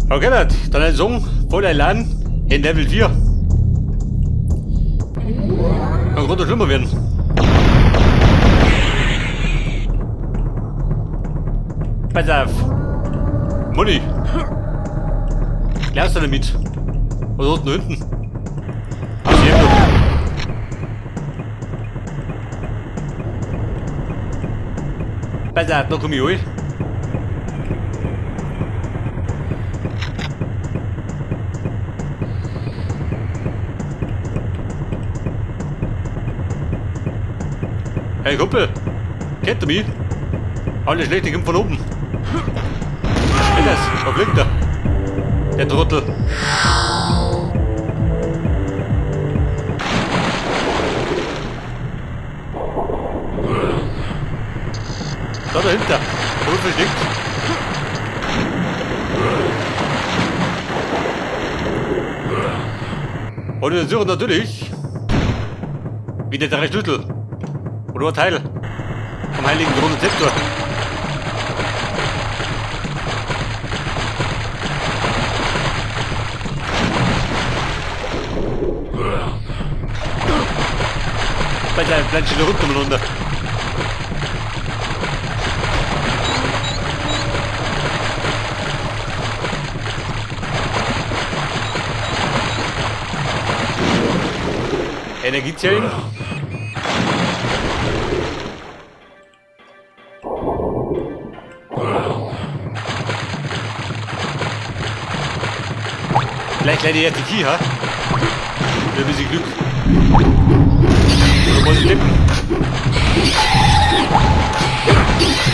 Okay, Leute, dann ein Song voller Elan in Level 4. Kann gerade schlimmer werden. Pass auf. Money. Lass da damit. Was hast du denn da hinten? Ach, hier noch. Pass auf, da komm ich rein. Hey Kumpel, kennt ihr mich? Alles schlecht, ich komm von oben. Was ist das? Wo fliegt er? Der Trottel. Da dahinter. Da wird versteckt. Und wir suchen natürlich wieder drei Schlüssel. Oder ein Teil vom Heiligen Thron und Zepter. Bei der bleib schon runter umeinander. Energiezellen. Vielleicht leider erst die Key, ha? Mit ein bisschen Glück. Oder muss ich tippen?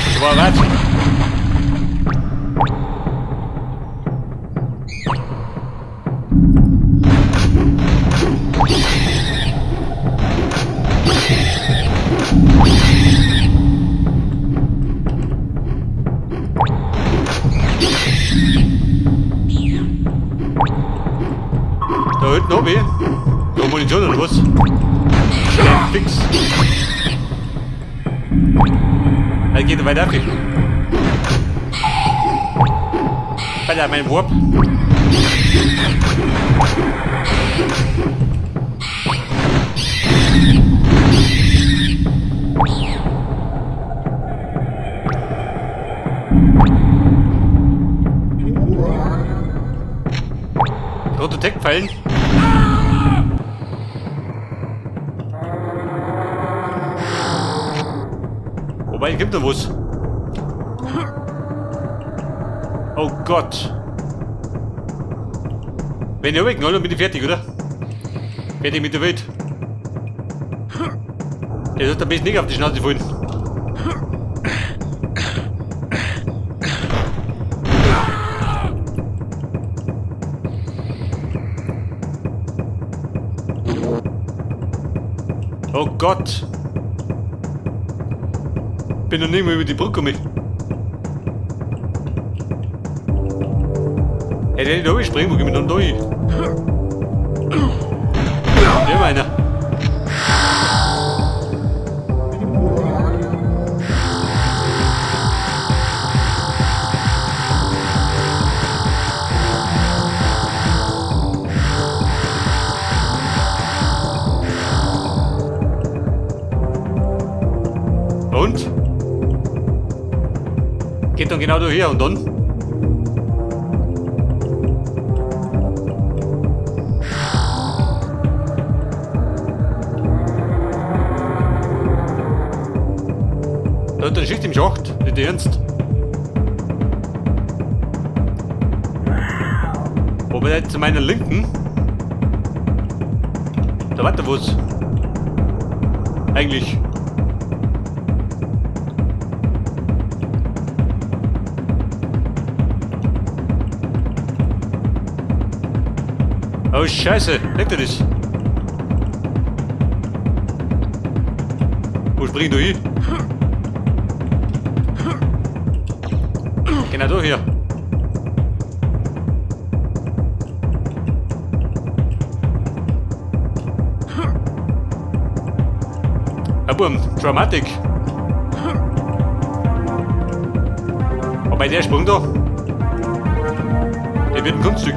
Das war was? Da hinten hab ich. Da Munition oder was? Schnell, fix. Er geht weiter ab. Alter, mein Warp. Rote Tech-Pfeilen. Wobei, gibt da was. Oh Gott. Wenn ich runterknall, dann bin ich fertig, oder? Fertig mit der Welt. Der sollte am besten nicht auf die Schnauze fallen. Oh Gott. Bin noch nicht mal über die Brücke gekommen. Hey, der nicht springen, wo gehen wir dann da hin? Der meiner. Und? Geht dann genau da her und dann? Da hat eine Schicht im Schacht, nicht ernst. Wobei zu meiner Linken. Da warte was. Eigentlich. Oh Scheiße, leckt er das? Wo spring du hin? Genau da hier. Ja, Bum, Dramatic. Wobei der Sprung da, der wird wird ein Kunststück.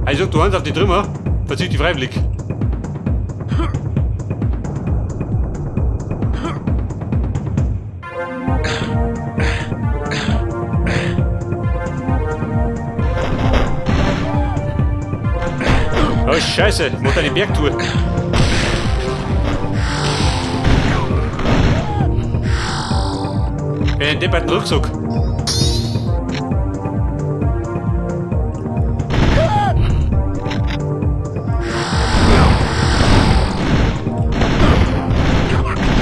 Also du Hand auf die Trümmer, verzichte freiwillig. Oh Scheiße, macht eine Bergtour. Einen depperten Rucksack.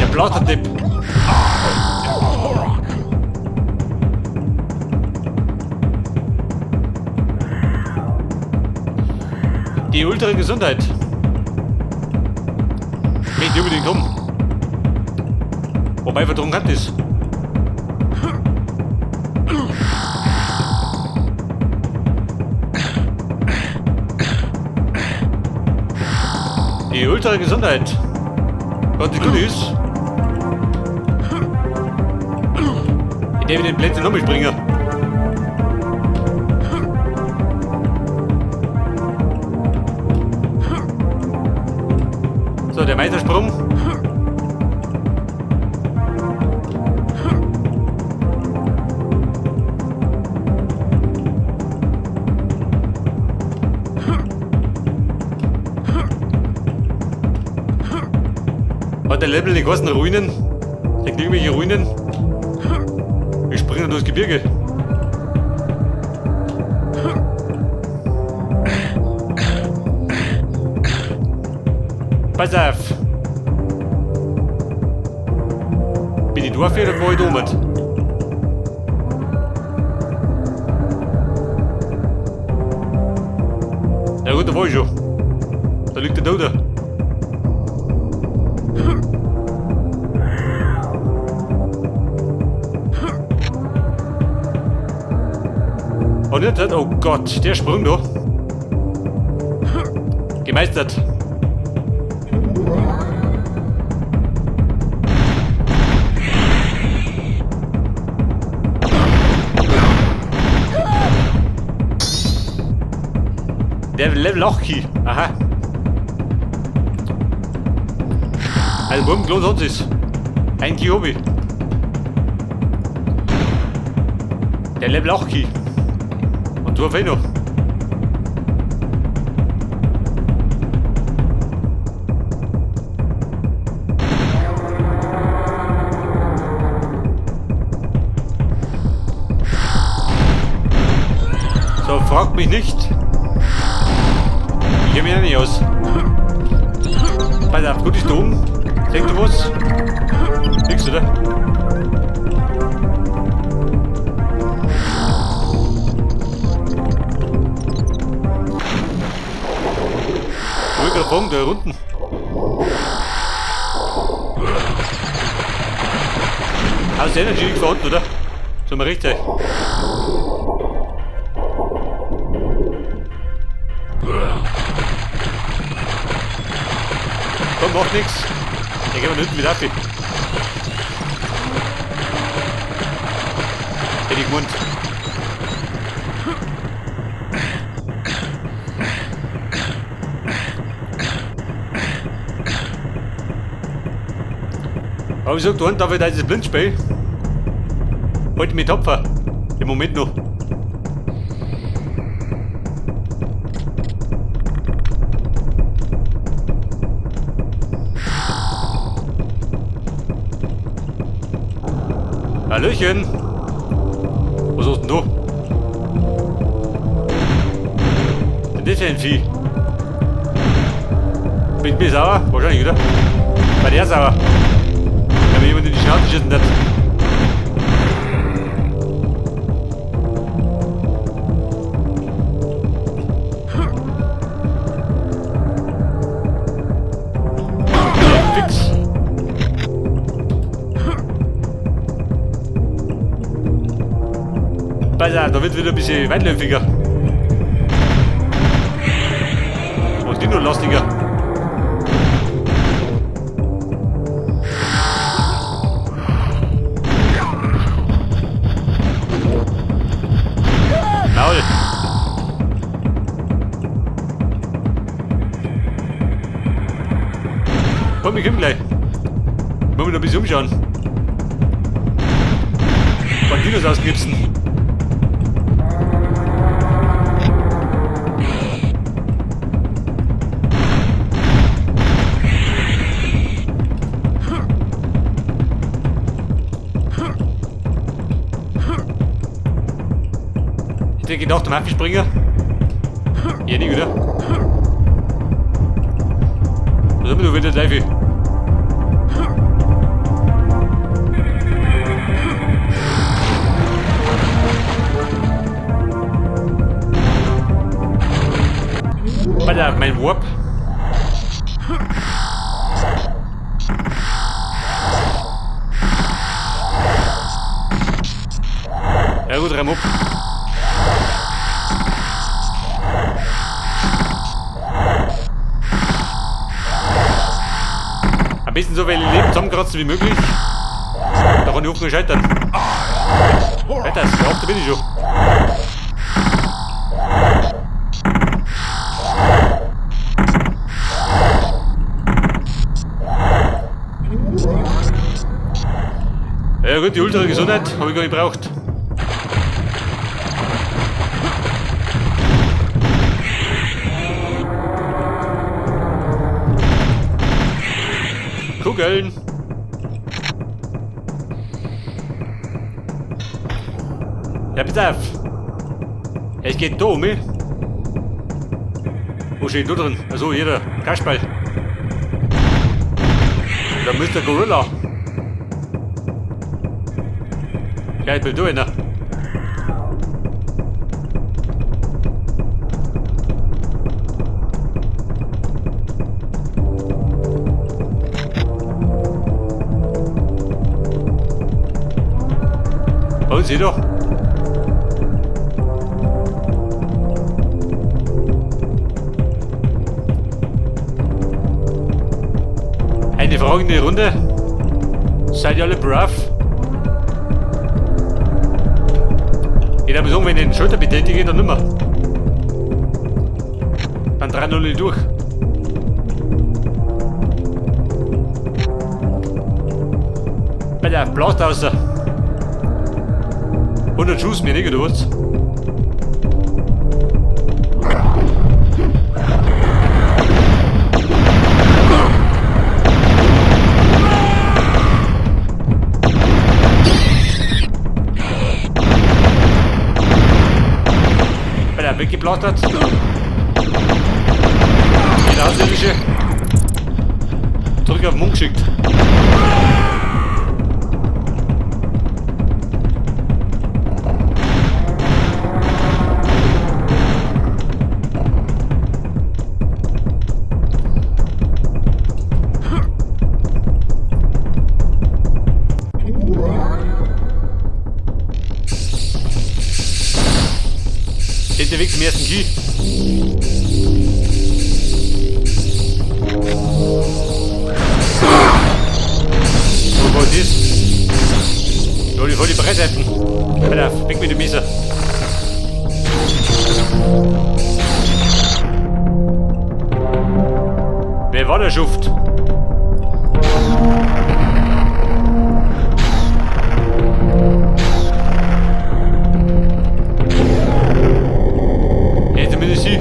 Der Blatter-Depp. Die ultra Gesundheit. Möchte ich unbedingt um. Wobei verdrungen hat es. Die ultra Gesundheit. Was nicht gut ist. Indem ich den Plätzchen nochmal springe. So, der Meistersprung. Hat der Level die ganzen Ruinen? Sind irgendwelche Ruinen? Wir springen durchs Gebirge. Pass auf! Bin ich Dorf oder wo ich da oben? Ja gut, da war ich schon. Da liegt der Tote. Oh, nicht, oh Gott, der Sprung da. Gemeistert. Der Level 8 Key. Aha. Also Buben gelohnt hat sich's. Ein Key hab ich. Der Level 8 Key. Und du auf noch. So, fragt mich nicht. Ich kenne mich ja nicht aus. Pass auf, gut ist da oben. Denkst du was? Nix, oder? Wo ich gerade fragen, da unten. Hast du Energy nicht vorhanden, oder? Sind wir richtig? Komm, macht nix. Dann gehen wir hinten wieder ab. Hätte ich gemeint. Aber ich sag, da unten darf ich da dieses Blindspiel. Halt mich tapfer. Im Moment noch. Hallöchen! Was hast denn du? Denn das ist ja ein Vieh. Bin ich mir sauer? Wahrscheinlich, oder? Bei der sauer. Wenn mir jemand in die Schnauze schießen hat. Fix. Alter, da wird wieder ein bisschen weitläufiger. Und dino-lastiger. Maul. Komm, ich komm gleich. Ich muss mich noch ein bisschen umschauen. Ein paar Dinos ausknipsen. Ich hätte gedacht, am Hafenspringer. Ja, nicht, oder? Was haben wir da wieder, Teufel? Alter, mein Warp. Ja gut, reim ab. Am besten so viele Leben zusammenkratzen wie möglich. Da kann ich hoffentlich scheitern. Alter, ja, da bin ich schon. Ja gut, die ultra Gesundheit habe ich gar nicht gebraucht. Kugeln! Ja, bitte auf! Es geht da um mich. Wo steht da drin? Also jeder Kasperl. Da Mr. Gorilla. Ja, ich bin du einer. Und sieh doch. Eine Frage in die Runde. Seid ihr alle brav? Ich darf sagen, wenn ich den Schalter betätige, dann nimmer. Dann drehen alle durch. Bei der Blast raus. 100 Schuss mir nicht, oder was? Alter, weggeblastert. Der Außerirdische. Zurück auf den Mond geschickt. Der Weg zum ersten Key. Wo war das? Ja, die voll die Breitseiten. Alter, weg mit dem Messer. Wer war der Schuft? Sie.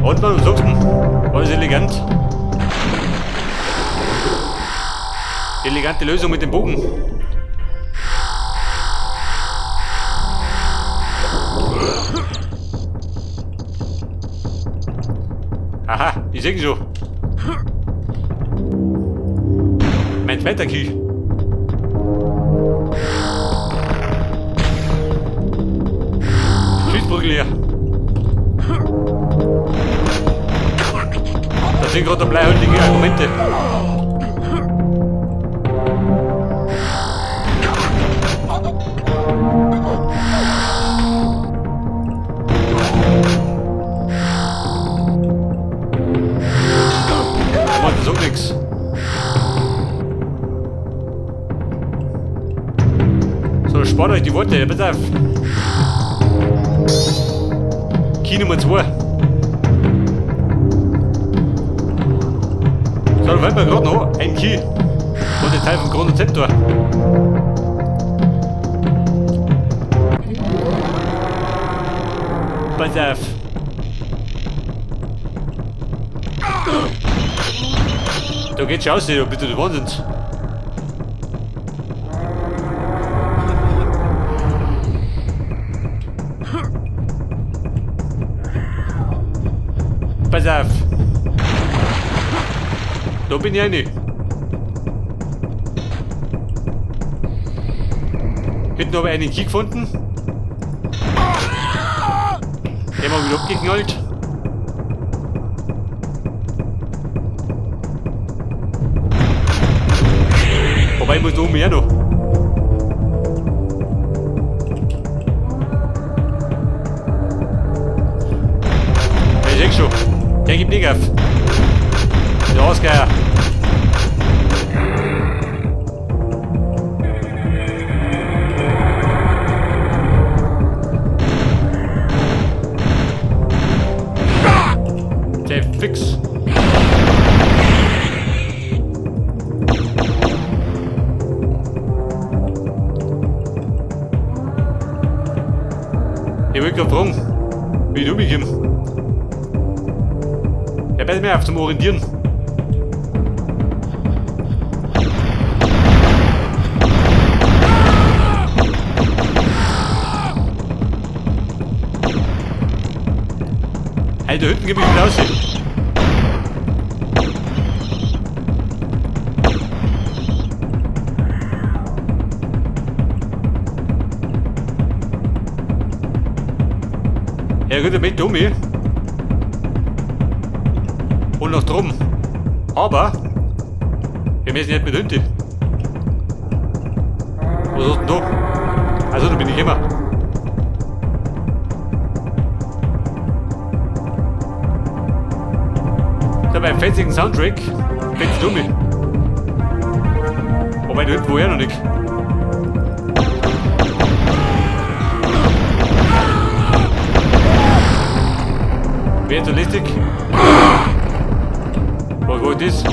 Und was sagst du? War das elegant? Elegante Lösung mit dem Bogen. Aha, ich sehe schon. Mein zweiter Key. Gurgel her. Das sind gerade bleihaltige Argumente. Mann, das sagt nix. So, spart euch die Worte, pass auf. Key Nummer 2. So, da fällt mir gerade noch ein Key. Und der Teil vom Chronozeptor. Pass auf. Da geht's schon aus, ja, bitte, du Wahnsinns. Pass auf. Da bin ich eine. Hinten habe ich einen Key gefunden. Den haben wir wieder abgeknallt. Wobei, ich muss da oben her noch. Ja, ich seh schon. Der gibt nicht auf. Der Ausgeier. Der fix. Ich wollte gerade fragen, wie ich umgekommen. Ja, besser mehr auf zum Orientieren. Hey, da hinten gebe ich wieder raus. Ja gut, der mit um mich. Und noch drum. Aber wir müssen nicht mit hinten. Was ist denn da? Also da bin ich immer. Ich habe einen fetzigen Soundtrack. Fetzt dumm. Wobei da hinten woher noch nicht. Wer so listig? Was war das?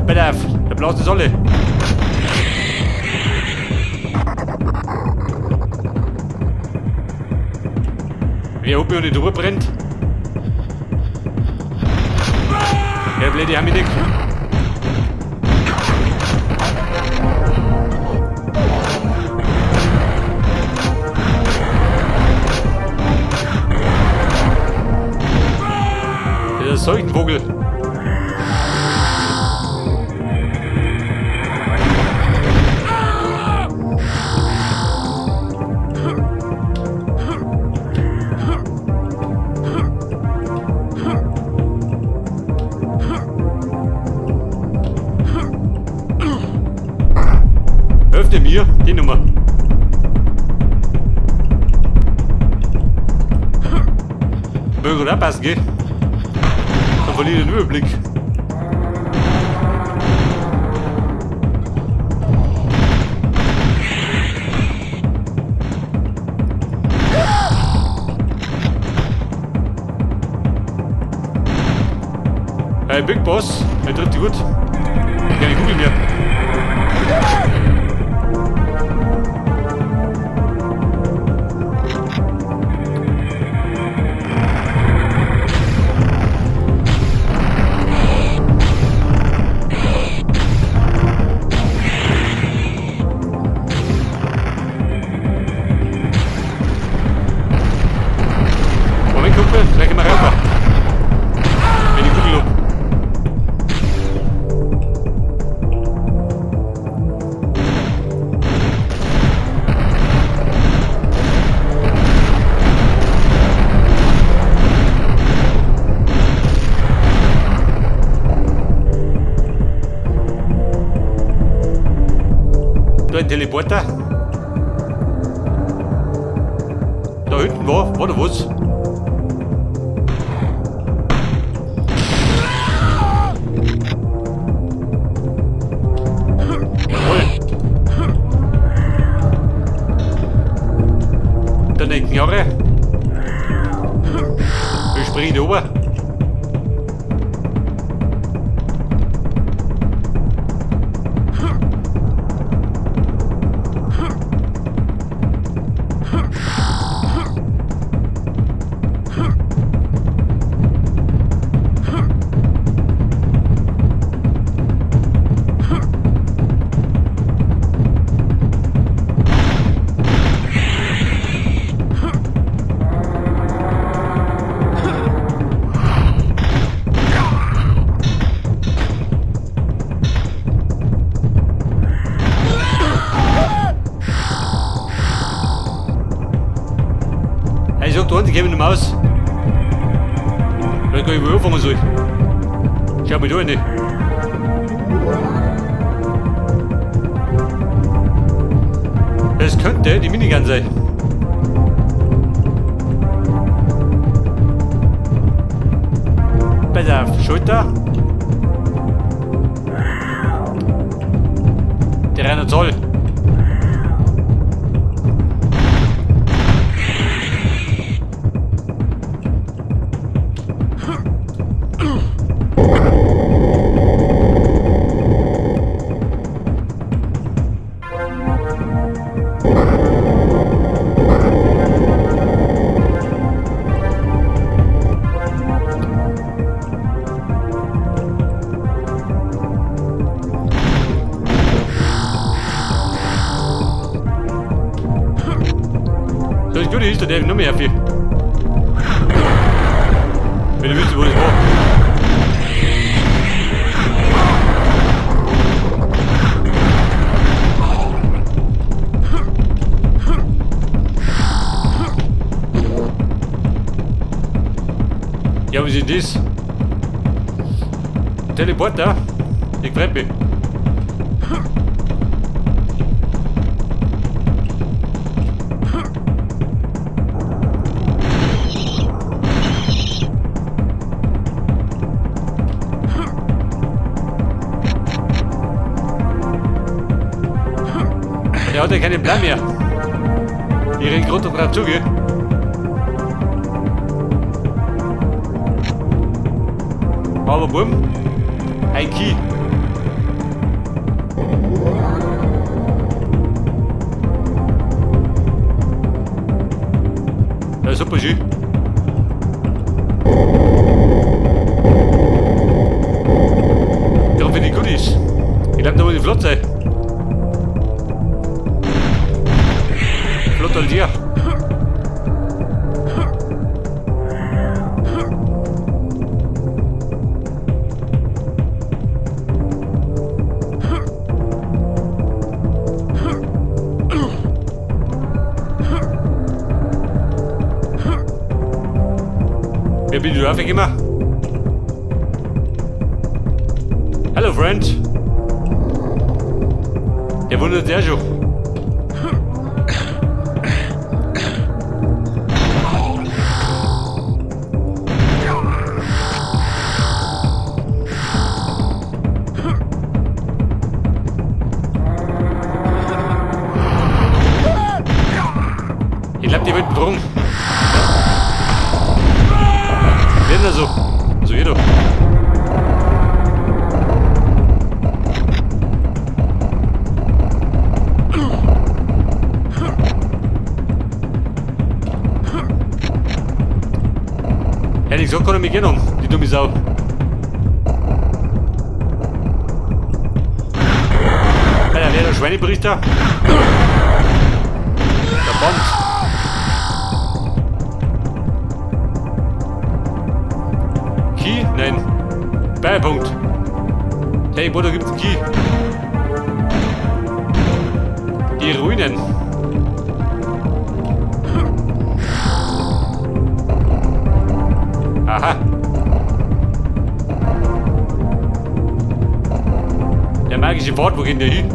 Pass auf, der blase ist alle. Wer hat mir nicht durchbrennt? Ja, blöde haben mich nicht. Der Seuchenvogel. Öffne mir die Nummer. Möge gut abpassen, gell? Dann verliere ich den Überblick. Hey, Big Boss, er trifft die gut. Keine Kugel mehr. Moment, Kumpel, gleich immer rüber. Wenn ich Kugel hab. Teleporter. Da hinten war da was? Jawohl. Dann eine Knarre. Wir springen da oben. Hey, ich sag da unten, geh mit der Maus. Vielleicht kann ich wohl anfangen soll. Schau mal da rein. Das könnte die Minigun sein. Bei der Schulter. Der Rainer Zoll. Das Gute ist, da darf ich noch mehr viel. Wenn du wüsstest, wo das war. Ja, was ist denn das? Teleporter? Ich freu mich. Der hat ja keinen Plan mehr. Ich renn grad da drauf zu, gell? Aber bumm, ein Key. Ja, super schön. Ja, wenn die gut ist. Ich glaub, da muss ich flott sein. Flott als hier. Wer bin ich immer? Hallo Friend. Der wundert sich schon. Ich glaub, die wird drum. Wer denn da so? So hier doch. Hätte ich gesagt, kann ich mich gerne um, die dumme Sau. Alter, wer der Schweinepriester? Der Bond. Key? Nein. Beipunkt. Hey, wo da gibt's einen Key? Die Ruinen. Aha. Der magische Pfad, wo geht der hin?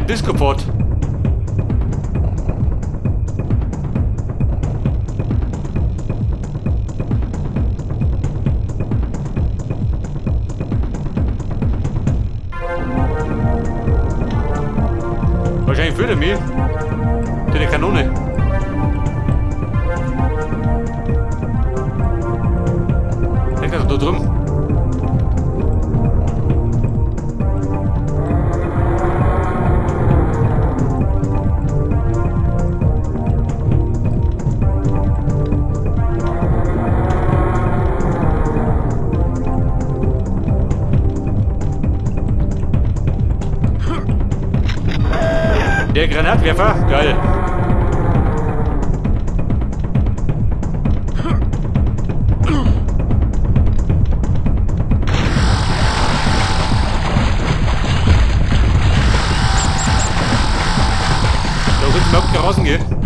Disco-Pfad. Wahrscheinlich führt er mich. Der Kanone. Hängt das da drüben? Der Granatwerfer? Geil. Da wird überhaupt kein rausgehen.